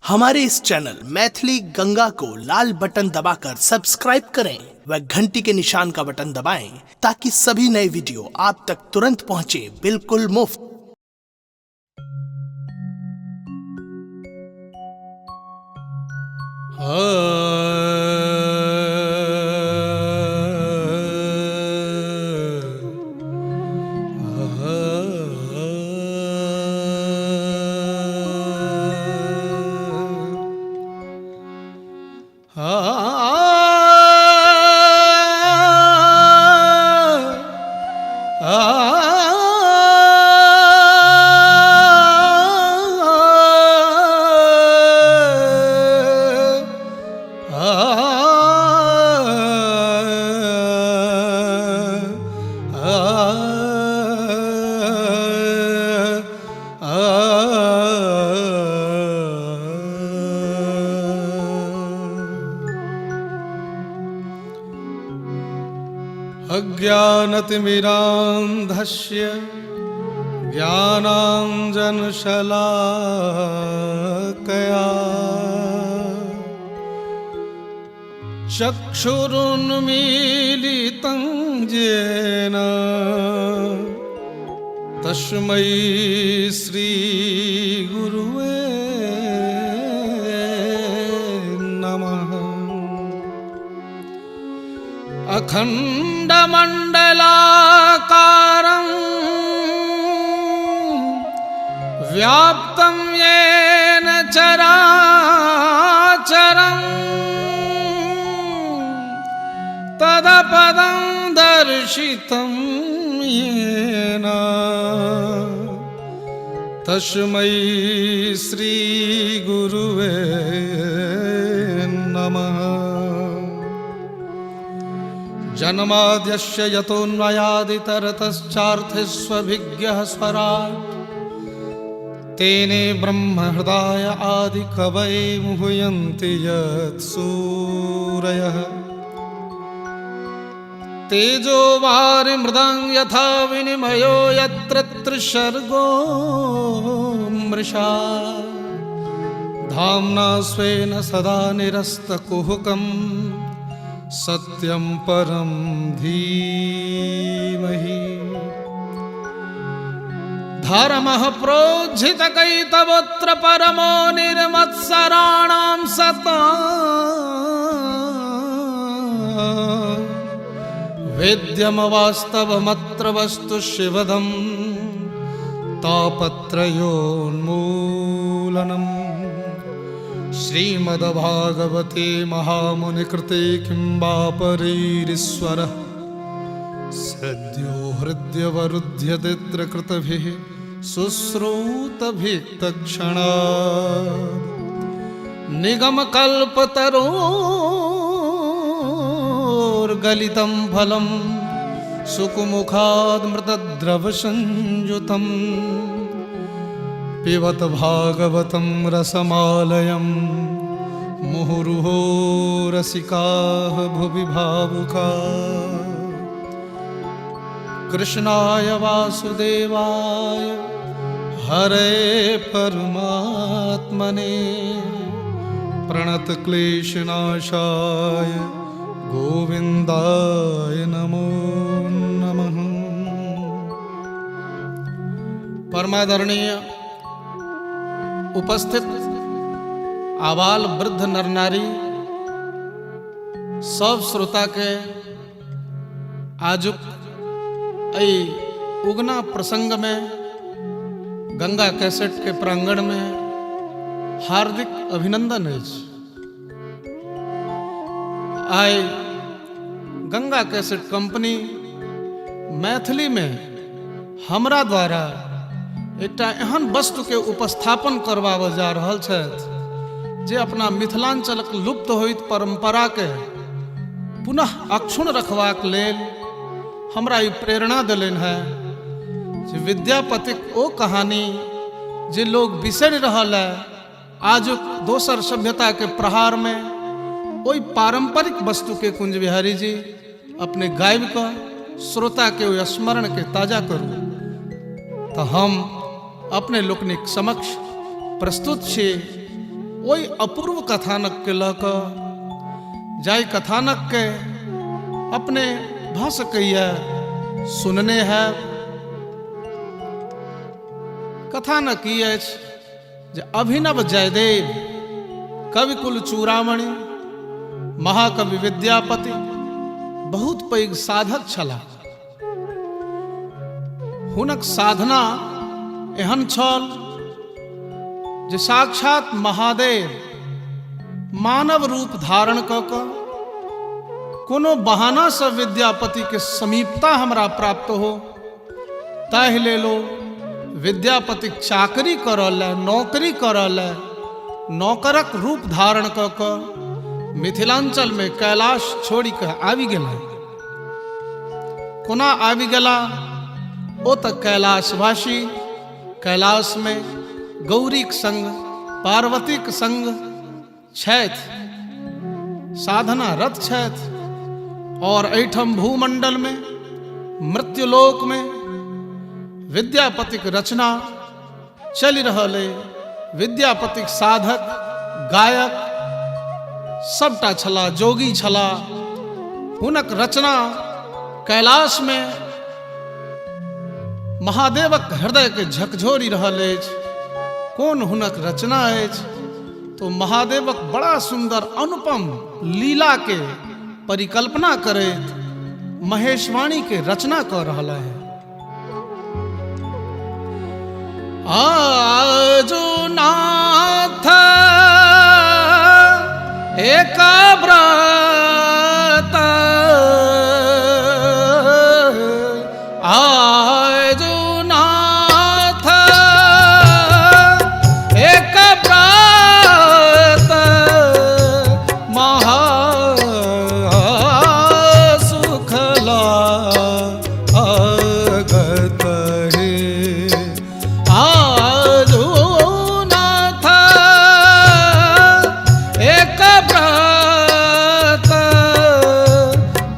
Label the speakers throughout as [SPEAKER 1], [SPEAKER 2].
[SPEAKER 1] हमारे इस चैनल मैथिली गंगा को लाल बटन दबाकर सब्सक्राइब करें व घंटी के निशान का बटन दबाएं ताकि सभी नए वीडियो आप तक तुरंत पहुंचे बिल्कुल मुफ्त।
[SPEAKER 2] अज्ञानतिमिरान्धस्य ज्ञानाञ्जनशलाकया चक्षुरुन्मीलितं येन तस्मै श्रीगुरुवे नमः। अखण्डमण्डलाकारं व्याप्तं येन चराचरं तदपदं दर्शितं येन तस्मै श्रीगुरुवे नमः। जन्माद्यस्य यतोऽन्वयादितरतश्चार्थेष्वभिज्ञः स्वराट् तेने ब्रह्महृदाय आदिकवये मुह्यन्ति यत्सूरयः। तेजो वारिमृदां यथा विनिमयो यत्र त्रिसर्गो मृषा धाम्ना स्वेन सदा निरस्तकुहकम् सत्यं परं धीमहि। धर्मः प्रोज्झितकैतवोऽत्र परमो निर्मत्सराणां सतां वेद्यं वास्तवमत्र वस्तु शिवदं तापत्रयोन्मूलनम्। श्रीमद्भागवते महामुनिकृते किं वा परैरीश्वरः सद्यो हृद्यवरुध्यतेऽत्र कृतभिः शुश्रूतभिः तत्क्षणात्। निगमकल्पतरोर्गलितं फलं सुकुमुखाद्मृतद्रवसंयुतम् पिबत भागवतं रसमालयं मुहुरुहो रसिकाः भुवि भावुकाः। कृष्णाय वासुदेवाय हरे परमात्मने प्रणतक्लेशनाशाय गोविन्दाय नमो नमः।
[SPEAKER 3] परमादरणीय उपस्थित आबाल वृद्ध नर नारी सब श्रोता के आजुक एहि उगना प्रसंग में गंगा कैसेट के प्रांगण में हार्दिक अभिनंदन अछि। आइ गंगा कैसेट कंपनी मैथिली में हमरा द्वारा एकटा एहन वस्तु के उपस्थापन करबाबऽ जा रहल छथि जे अपना मिथिलांचलक लुप्त होइत परंपरा के पुनः अक्षुण्ण रखबाक लेल हमरा ई प्रेरणा देलनि हेँ जे विद्यापतिक ओ कहानी जे लोग बिसरि रहल है आजुक दोसर सभ्यता के प्रहार में, ओहि पारंपरिक वस्तु के कुंज बिहारी जी अपने गाबि कऽ श्रोता के ओहि स्मरण के ताजा करू। तऽ हम अपने लोकनिक समक्ष प्रस्तुत छी ओहि अपूर्व कथानक के लऽ कऽ, जाहि कथानक के अपने भऽ सकैए सुनने हैब। कथानक ई अछि जे अभिनव जयदेव कविकुल चूड़ामणि महाकवि विद्यापति बहुत पैघ साधक छलाह। हुनक साधना एहन छल जे साक्षात महादेव मानव रूप धारण कऽ कऽ कोनो बहानासँ विद्यापतिके समीपता हमरा प्राप्त हो, ताहि लेल ओ विद्यापतिक चाकरी करऽ लए, नौकरी करऽ लए नौकरक रूप धारण कऽ कऽ मिथिलांचलमे कैलाश छोड़ि कऽ आबि गेला। कोना आबि गेला? ओ तऽ कैलाशवासी, कैलाशमे गौरीक संग पार्वतीक संग छथि, साधनारत छथि, और एहिठाम भूमंडलमे मृत्युलोकमे विद्यापतिक रचना चलि रहल अइ। विद्यापतिक साधक गायक सबटा छलाह, जोगी छलाह। हुनक रचना कैलाशमे महादेवक हृदयके झकझोरि रहल अछि। कोन हुनक रचना अछि? तो महादेवक बड़ा सुंदर अनुपम लीला के परिकल्पना करैत महेशवाणी के रचना कर रहल है। आजुनाथ एक व्रत, आजुनाथ एक व्रत महा सुखला अगत हे। आजुनाथ एक व्रत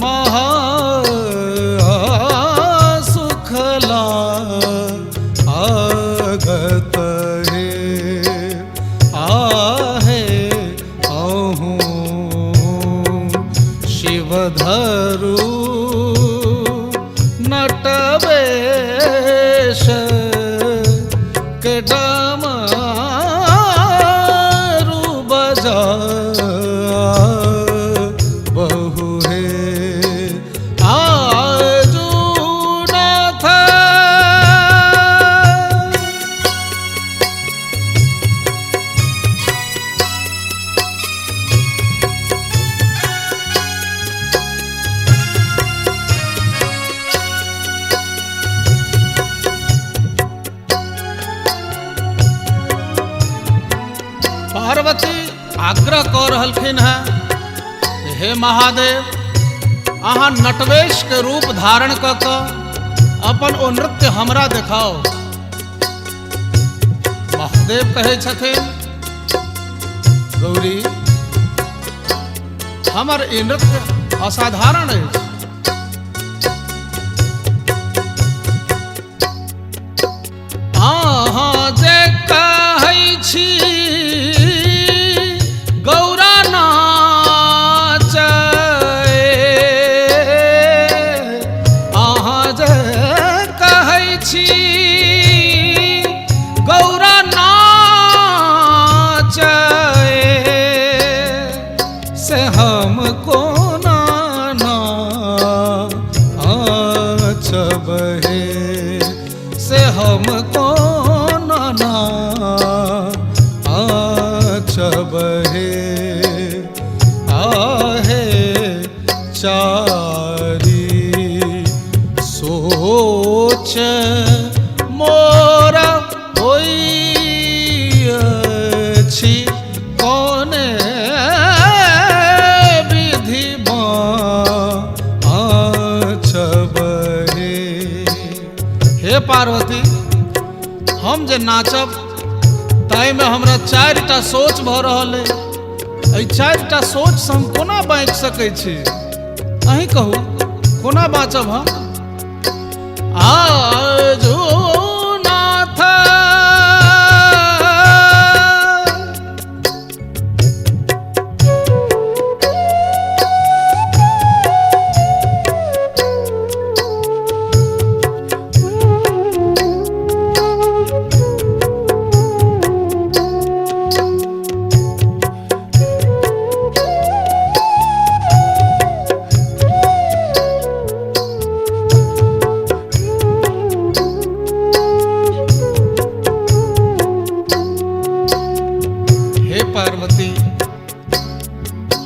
[SPEAKER 3] महा सुखला अगत हे। आहे अहूँ शिवधरु नटवेश के डमरू बजा बहु हे। आजुनाथ पार्वती आग्रह कऽ रहलखिन हेँ, हे महादेव, अहाँ नटवेश के रूप धारण कऽ कऽ अपन ओ नृत्य हमरा देखाउ। महादेव कहै छथिन, गौरी, हमर ई नृत्य असाधारण अछि। अहाँ जे कहै छी गौरा नाच, अहाँ जे कहै छी गौरा नाच, से हम कोना नाचब हे, से हम कोना नाचब हे। आहे चारी सोच मोरा होई अछि, कोने विधि बाँचब हे। हे पार्वती, हम जे नाचब ताहिमे हमरा चारिटा सोच भऽ रहल अइ। एहि चारिटा सोचसँ हम कोना बाँचि सकै छी? अहीं कहू, कोना बाँचब हम? आजुनाथ पार्वती,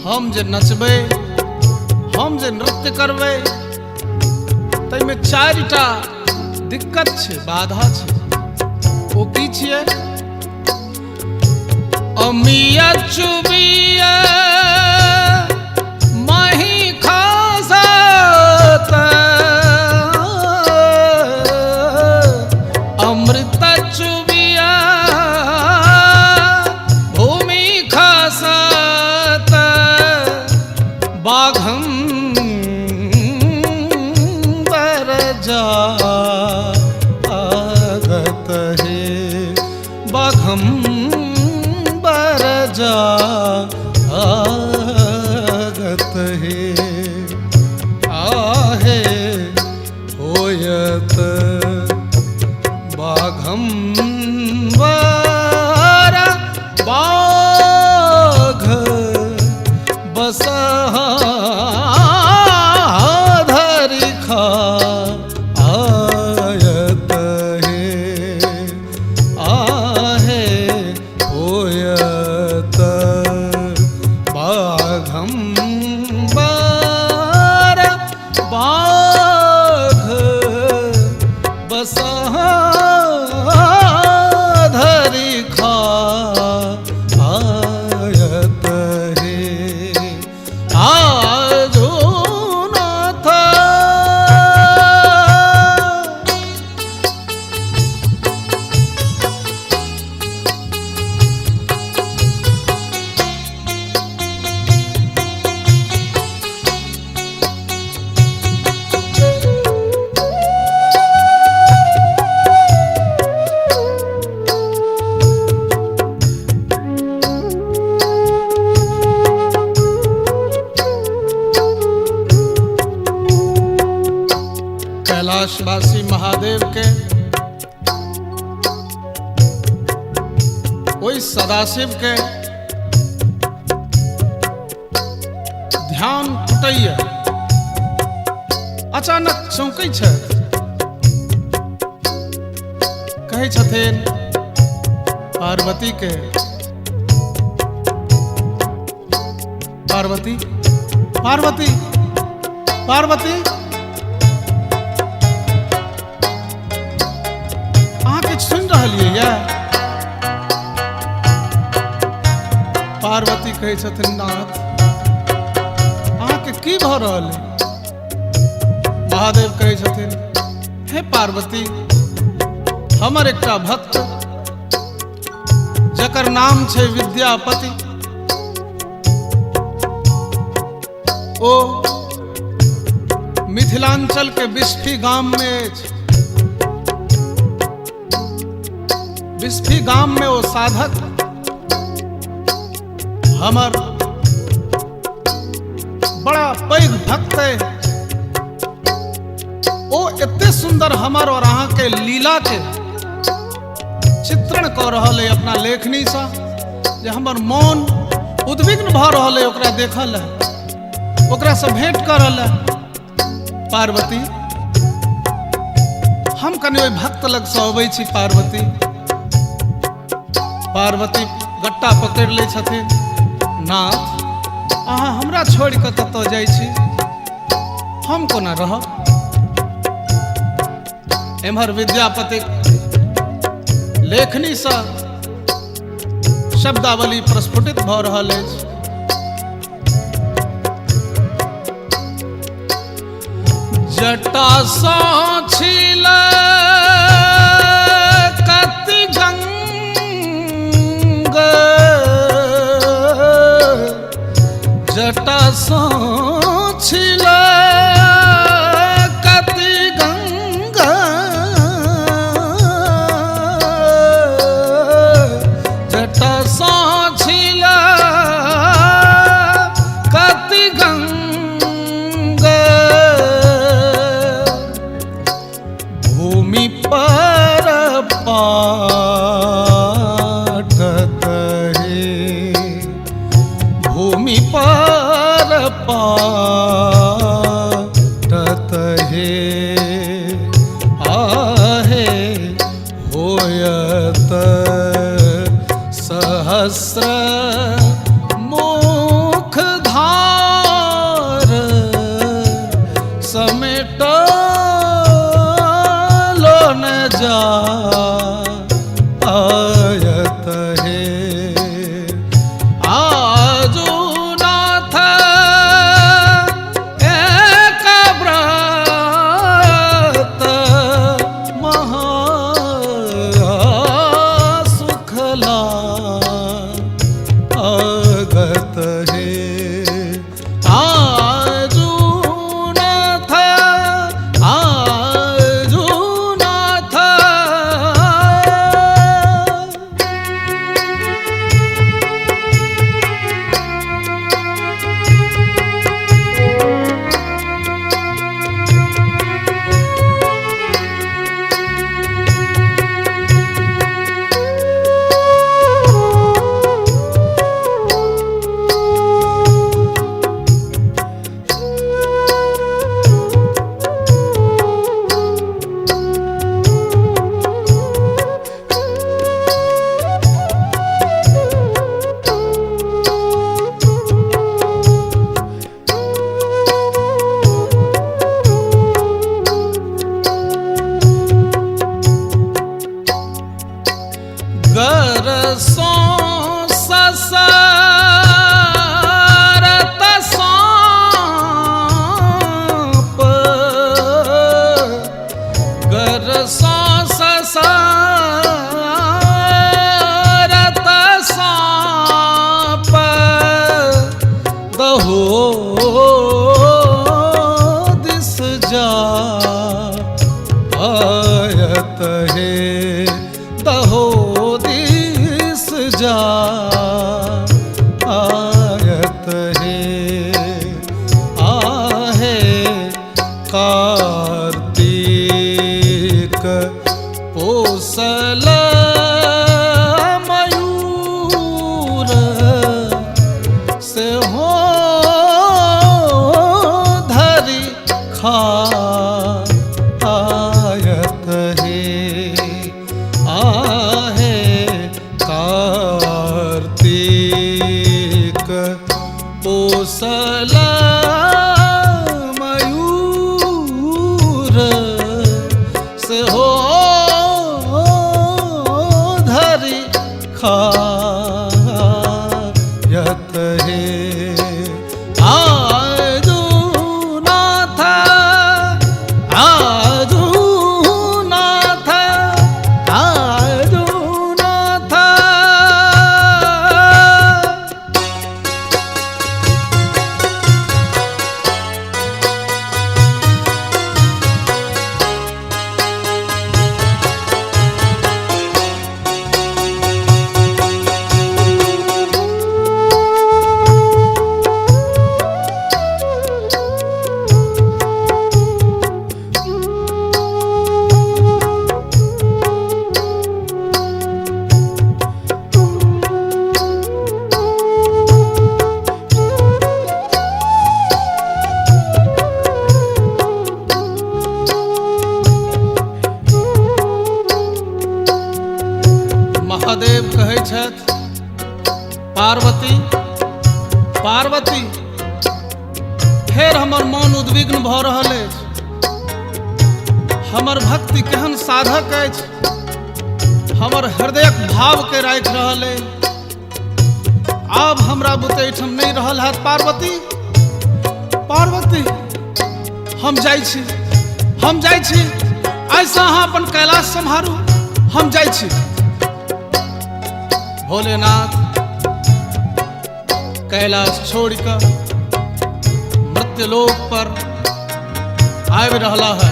[SPEAKER 3] हम जे नचबै, हम जे नृत्य करबै, ताहिमे 4टा दिक्कत छै, बाधा छै। ओ की छियै? अमिया चुबिया माही खासत, अमृत चुबिया भूमि खासत, बाघम बरजा आगत हे, बाघम बरजा आगत हे। आहे होयत बाघम वर बाघ बसहा धरि खा आयत हे। आहे होयत बाघम वर बाघ बसहा धरि खा आयत हे। आजो नाथ कैलाशवासी महादेव के ओहि सदाशिव के ध्यान टूटैया, अचानक चौंकै छथि, कहै छथिन पार्वती के, पार्वती पार्वती पार्वती, अहाँ किछु सुनि रहलियै ये? पार्वती कहै छथिन, नाथ अहाँके की भऽ रहल है? महादेव कहै छथिन, हे पार्वती, हमर एकटा भक्त जकर नाम छै विद्यापति, ओ मिथिलांचल के बिस्फी गाम में अछि। बिस्फी गाम में ओ साधक हमर बड़ा पैघ भक्त है। ओ एते सुंदर हमर और अहाँ के लीला के चित्रण कऽ रहल है अपना लेखनी सँ, जे हमर मन उद्विग्न भऽ रहल है ओकरा देखल है, ओकरा से भेंट करल है। पार्वती, हम कनि ओहि भक्त लग सँ अबै छी। पार्वती पार्वती गट्टा पकड़ि लै छथिन, नाथ अहाँ हमरा छोड़ि कऽ कतऽ जाइ छी, हम कोना रहब? एम्हर विद्यापतिक लेखनीसँ शब्दावली प्रस्फुटित भऽ रहल अछि। जटा सँ छिल कति गंग, जटा सँ छिल कति गंग, जटा सँ छिल कति गंग, भूमि मुख धार समेटलो न जा आयत हे। आजु नाथ एक व्रत महा सुखला अगत हे। आजु नाथ, आजु नाथ। गर सो ससरत सांप, गर सो ससरत सांप दहो दिस जा आयत हे, दहो दिस जा आयत हे। आहे कार्तिक पोसल मयूर से हो धरि खा आयत हे। आहे कार्तिक पोसल मयूर से हो धरि खायत हे। आजु नाथ, आजु नाथ, आजु नाथ। महादेव कहै छथि, पार्वती पार्वती, फेर हमर मन उद्विग्न भऽ रहल अछि। हमर भक्ति केहन साधक अछि, हमर हृदयक भाव के राखि रहल अछि। आब हमरा बुते एहिठाम नहि रहल हैत। पार्वती पार्वती, हम जाइ छी, हम जाइ छी, आइसँ अहाँ अपन कैलाश सम्हारू, हम जाइ छी। भोलेनाथ कैलाश छोड़ कऽ मृत्युलोक पर आबि रहला है।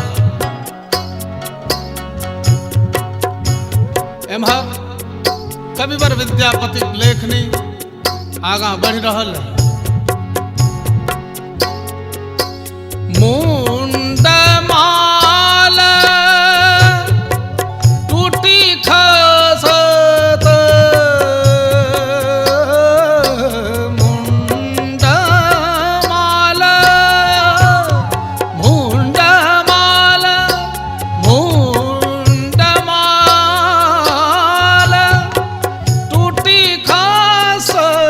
[SPEAKER 3] एम्हर कविवर विद्यापतिक लेखनी आगाँ बढ़ि रहल है। मुंडमाल टूटी खसत, मुंडमाल, मुंडमाल, मुंडमाल टूटी खसत।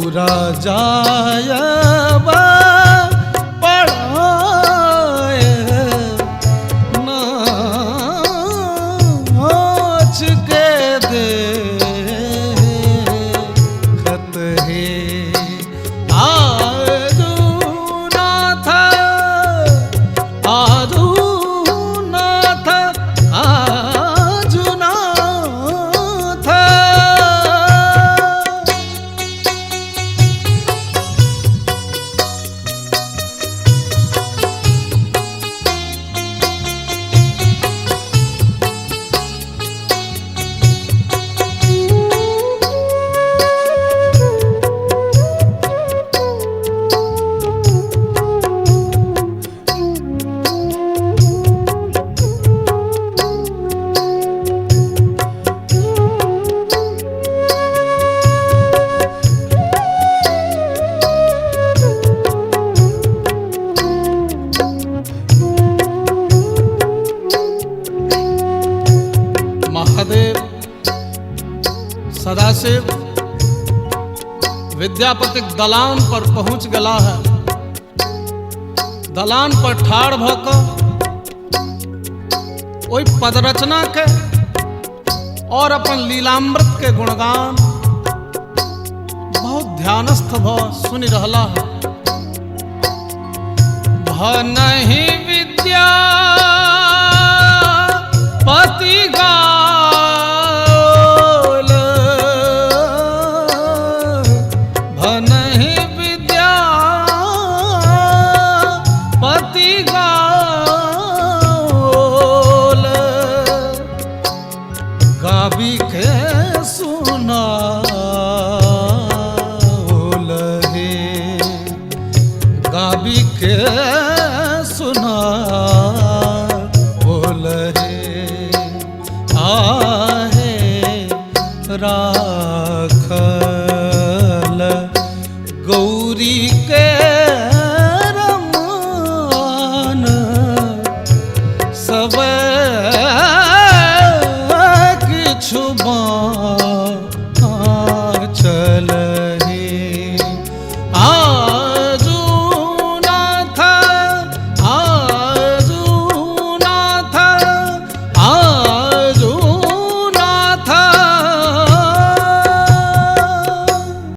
[SPEAKER 2] गौरा जायब पढ़ाए नाच के देखत हे। आजू नाथ आजू नाथ आजू नाथ।
[SPEAKER 3] महादेव सदाशिव विद्यापतिक दलान पर पहुंच गला है। दलान पर ठाढ़ भ क ओहि पदरचना के और अपन लीलामृत के गुणगान बहुत ध्यानस्थ भ सुनि रहला है। भ नहीं विद्या पति गाओल, भ नहीं विद्या पति गाओल,
[SPEAKER 2] गाबी के सुनाओल हे, गाबी के सुनाओल हे। आहे राखल गौरी के